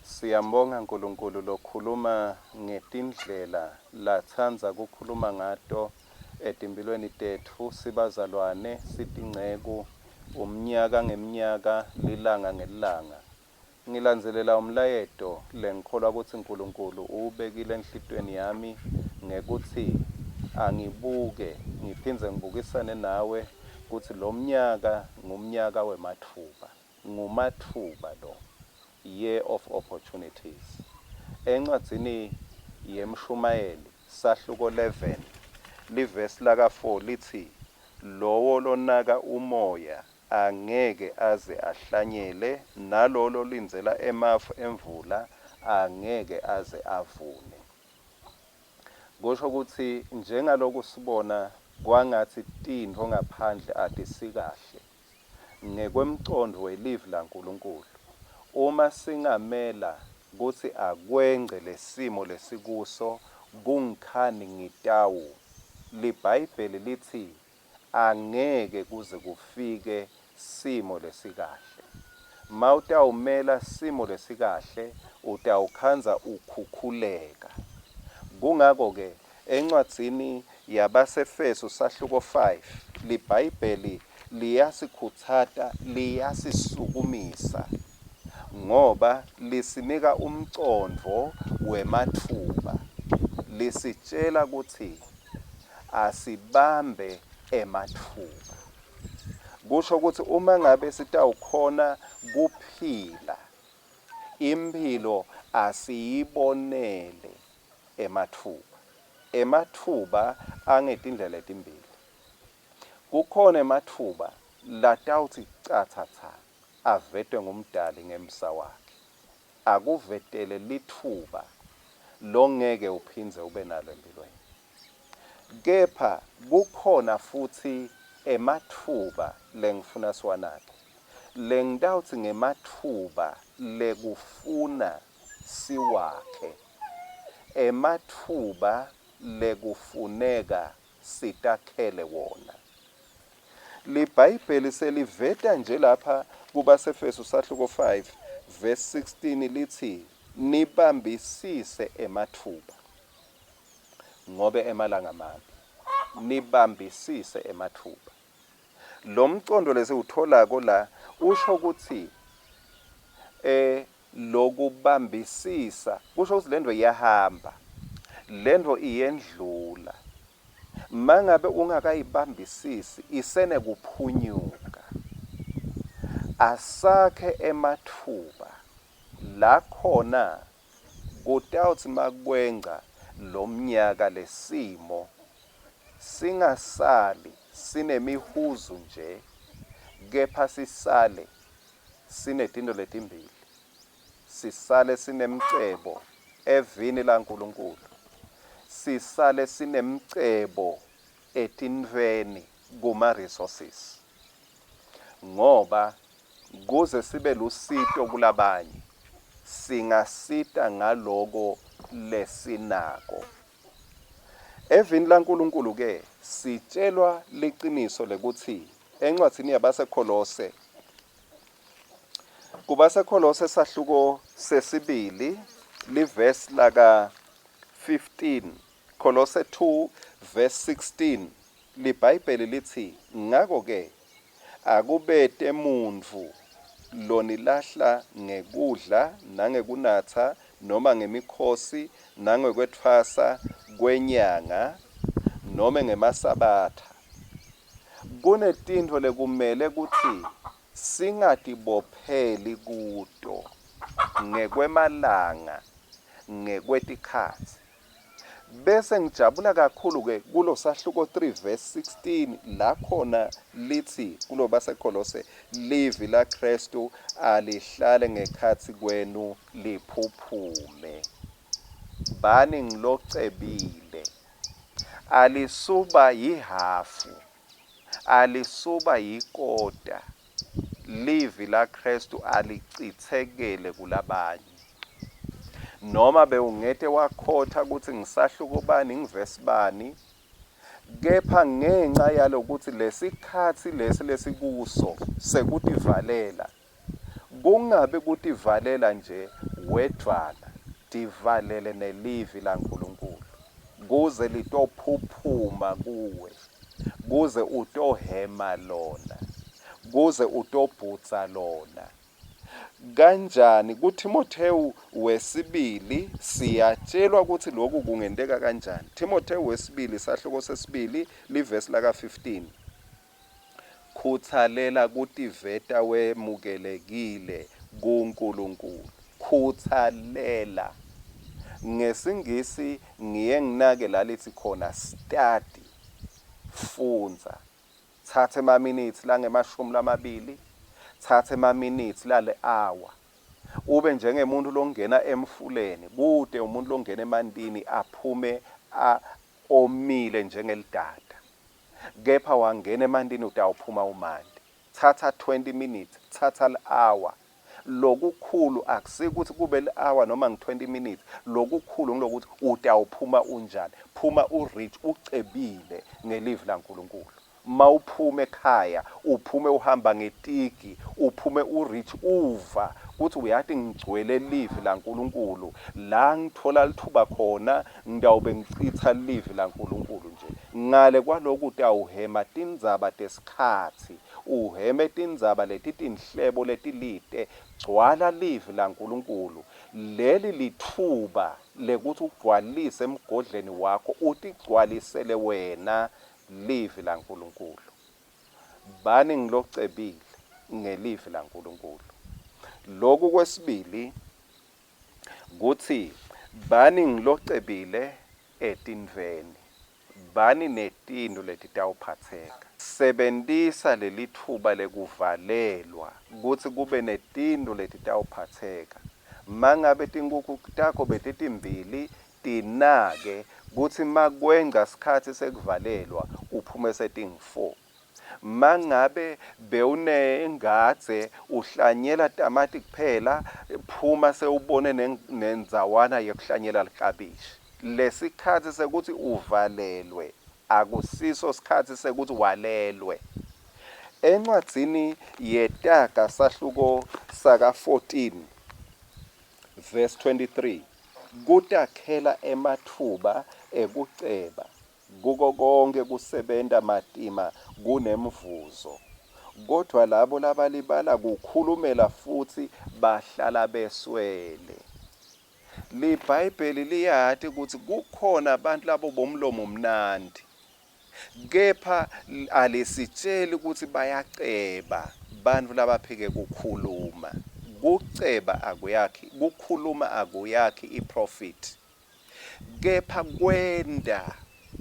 Siyambonga Nkulunkulu lokhuluma ngetindlela latsandza kukhuluma ngato etimphilweni tetfu sibazalwane, sitinceku, umnyaka ngemnyaka, lilanga ngelilanga. Ngilandzelela umlayeto lengikholwa kutsi Nkulunkulu uwubekile enhlitiyweni yami ngekutsi angibuke ngiphindze ngibukisane nawe kutsi lomnyaka ngumnyaka wematfuba. Ngumatfuba lo, year of opportunities. Encwadzini yeMshumayeli sahluko 11 livesi laka 4 litsi lowo lonaka umoya angeke aze ahlanyele nalowo lolindzela emafu emvula angeke aze avune. Kusho kutsi njengaloku sibona kwangatsi tintfo ngaphandle atisikahle ngekwemcondvo welivi laNkulunkulu uma singamela kutsi akwengce lesimo lesikuso kungikhani ngitawu liBhayibheli litsi angeke kuze kufike simo lesikahle. Mawutawumela simo lesikahle utawukhandza ukhukhuleka. Kungako-ke encwadzini yabaseFesu sahluko 5 liBhayibheli liyasikhutsata liyasisukumisa ngoba lisinika umcondvo wematfuba lisitjela kutsi asibambe ematfuba. Kusho kutsi uma ngabe sitawukhona kuphila imphilo asiyibonele ematfuba. Ematfuba angetindlela letimbili. Kukhona ematfuba latawutsi catsatsa avetwe ngumdali ngemsa wakhe. Akuvetele litfuba longeke uphindze ube nalo empilweni. Kepha kukhona futsi ematfuba lengifuna siwanake. Lengitawutsi ngematfuba lekufuna siwakhe. Ematfuba lekufuneka sitakhele wona. LiBhayibheli seliveta nje lapha kubaseFesu sahluko 5 verse 16 litsi nibambisise ematfuba ngobe emalanga mabi. Nibambisise ematfuba. Lo mcondo lesiwutholako la usho ukuthi eh lokubambisisa kusho ukuthi lento iyahamba lento iyendlula mangabe ungakayibambisisi isenekuphunyuka asakhe ematfuba la khona kutawutsi makwengca lomnyaka lesimo singasali sinemihuzu nje kepha sisale sinetinto letimbili sisale sinemcebo evini laNkulunkulu sisale sinemcebo etintfweni kuma resources ngoba kuze sibe lusito kulabanye singasita ngaloko lesinako. Evini laNkulunkulu ke sitshelwa liciniso lekutsi encwadzini yabaseKholose kubaseKholose sahluko sesibili livesi laka 15 Kolose 2 verse 16 liBhayibheli litsi ngako ke akubete muntfu lonilahla ngekudla nangekunatsa noma ngemikhosi nangekwetfwasa kwenyanga nome ngemasabatha. Kunetintfo lekumele kutsi singatibopheli kuto ngekwemalanga ngekwetikhatsi. Bese ngijabula kakhulu ke kulo sahluko 3 verse 16 la khona lithi kulo baseKolose livi laKristu alihlale ngekhatsi kwenu liphuphume. Bani ngilocebile. Alisuba yihafu, alisuba yikota. Livi laKristu alicitsekele kulabanye. Noma bewungete wakhotha kutsi ngisahluko bani ngivesi bani kepha ngenxa yalokuthi lesikhatsi lesi lesikuso sekutivalela kungabe kutivalela nje Wedvwana, tivalele neLivi laNkulunkulu, kuze Litophuphuma kuwe, kuze utohhema Lona, kuze utobhudza Lona. Kanjani? KuThimothewu wesibili siyatshelwa ukuthi lokhu kungenteka kanjani. Thimothewu wesibili sahluko sesibili livesi laka-15. Khuthalela kutiveta wemukelekile kuNkulunkulu. Khuthalela. NgesiNgisi ngiye nginake la lithi khona study, fundza. Thatha emaminithi langemashumi lamabili, thatha emaminithi lali-hour. Ube njengemuntu longena emfuleni, kute umuntu longena emantini aphume omile njengelidada. Kepha wangena emantini utawuphuma umanti. Thatha 20 minutes, thatha li-hour. Lokukhulu akusiko ukuthi kube li-hour noma ngu-20 minutes. Lokukhulu ngilokuthi utawuphuma unjani. Phuma u-rich, ucebile ngelivi laNkulunkulu. Mawuphuma ekhaya, uphume uhamba ngetigi, uphume u-rich, uva ukuthi uyati ngigcwele livi laNkulunkulu. La ngithola lithuba khona ngitawube ngichitha livi laNkulunkulu nje. Ngale kwaloku utawuhhema tindzaba tesikhatsi, uhheme tindzaba letitinhlebo letilite. Gcwala Livi laNkulunkulu. Leli litfuba lekutsi ugcwalise emgodleni wakho, utigcwalisele wena Livi laNkulunkulu. Bani ngulocebile ngeLivi laNkulunkulu. Loku kwesibili kutsi bani ngulocebile etintfweni. Bani netintfo letitawuphatseka. Sebentisa lelitfuba lekuvalelwa kutsi kube netintfo letitawuphatseka. Mangabe tinkhukhu takho betitimbili, tinake kutsi makwengca sikhatsi sekuvalelwa uphume setingu-four. Mangabe bewunengadze uhlanyela tamati kuphela, phuma sewubone nendzawana yekuhlanyela liklabishi. Lesikhatsi sekutsi uvalelwe akusiso sikhatsi sekutsi walelwe. Encwadzini yeTaga sahluko saka-14 verse 23 kutakhela ematfuba ekuceba Kuko konkhe kusebenta matima kunemvuzo, kodvwa labo labalibala kukhulumela futsi bahlala beswele. LiBhayibheli liyati kutsi kukhona bantfu labobomlomo mnandi, kepha alisitjeli kutsi bayaceba bantfu labaphike kukhuluma. Kuceba akuyakhi, kukhuluma akuyakhi i-profit. Kepha kwenta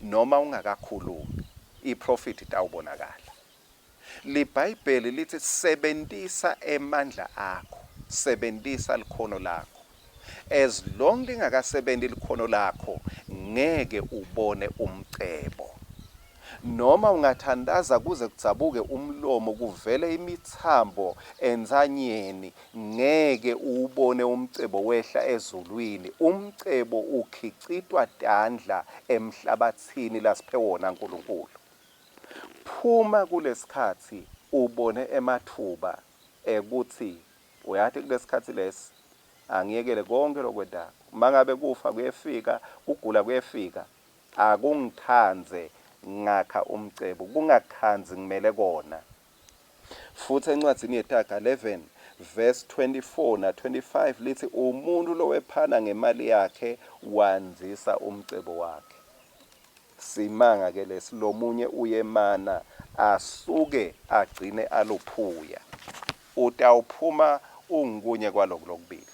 noma ungakakhulumi, iprofit itawubonakala. LiBhayibheli litsi sebentisa emandla akho, sebentisa likhono lakho. As long lingakasebenti likhono lakho, ngeke ubone umcebo. Noma ungathandaza kuze kudzabuke umlomo kuvele imitsambo entsanyeni ngeke uwubone umcebo wehla ezulwini. Umcebo ukhicitwa tandla emhlabatsini lasiphe wona Nkulunkulu. Phuma kulesikhatsi ubone ematfuba ekutsi uyati kulesikhatsi lesi angiyekele konkhe lokwentako. Mangabe kufa kuyefika, kugula kuyefika, Akungikhandze ngakha umcebo, kungakhandzi ngimele kona. Futsi encwadzini yeTaga 11 verse 24 na 25 litsi umuntu lowephana ngemali yakhe wandzisa umcebo wakhe. Simanga ke lesi, lomunye uyemana asuke agcine aluphuya. Utawuphuma ungukunye kwaloku lokubili.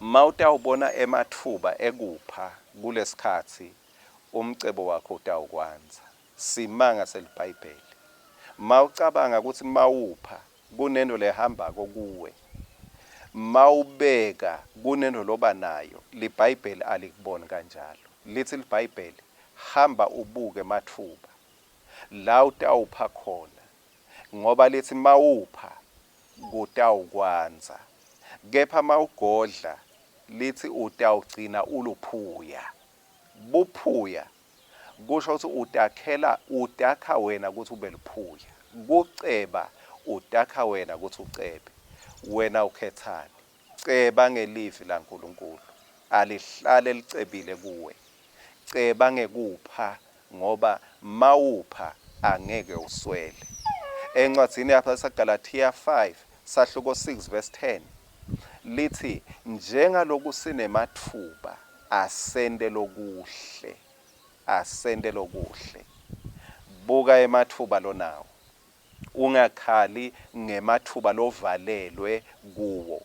Mawutawubona ematfuba ekupha kulesikhatsi, umcebo wakho utawukwandza. Simanga seliBhayibheli. Mawucabanga kutsi mawupha kunentfo lehambako kuwe, mawubeka kunentfo loba nayo, liBhayibheli alikuboni kanjalo. Litsi liBhayibheli, hamba ubuke ematfuba la utawupha khona, ngoba litsi mawupha kutawukwandza, kepha mawugodla litsi utawugcina uluphuya. Buphuya kusho kutsi utakhela utakha wena kutsi ube luphuya. Kuceba utakha wena kutsi ucebe. Wena ukhetsani? Ceba ngelivi laNkulunkulu, alihlale licebile kuwe. Ceba ngekupha ngoba mawupha angeke uswele. Encwadzini yaseGalathiya 5 sahluko 6 verse 10 lithi njengaloku sinematfuba asente lokuhle asente lokuhle. Buka ematfuba lonawo. Ungakhali ngematfuba lovalelwe kuwo.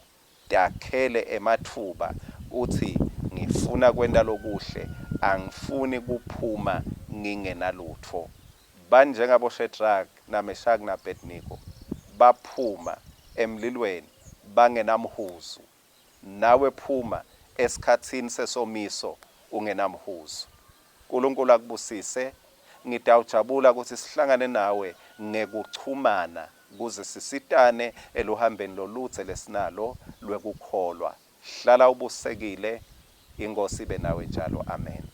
Takhele ematfuba utsi ngifuna kwenta lokuhle, angifuni kuphuma ngingenalutfo. Banjengabo Shedrack naMeshaki naAbednego baphuma emlilweni bangenamhuzu. Nawe phuma esikhatsini sesomiso ungenamhuzu. Nkulunkulu akubusise. Ngitawujabula kutsi sihlangane nawe ngekuchumana kuze sisitane eluhambeni loludze lesinalo lwekukholwa. Hlala ubusekile, iNkhosi ibe nawe njalo. Amen.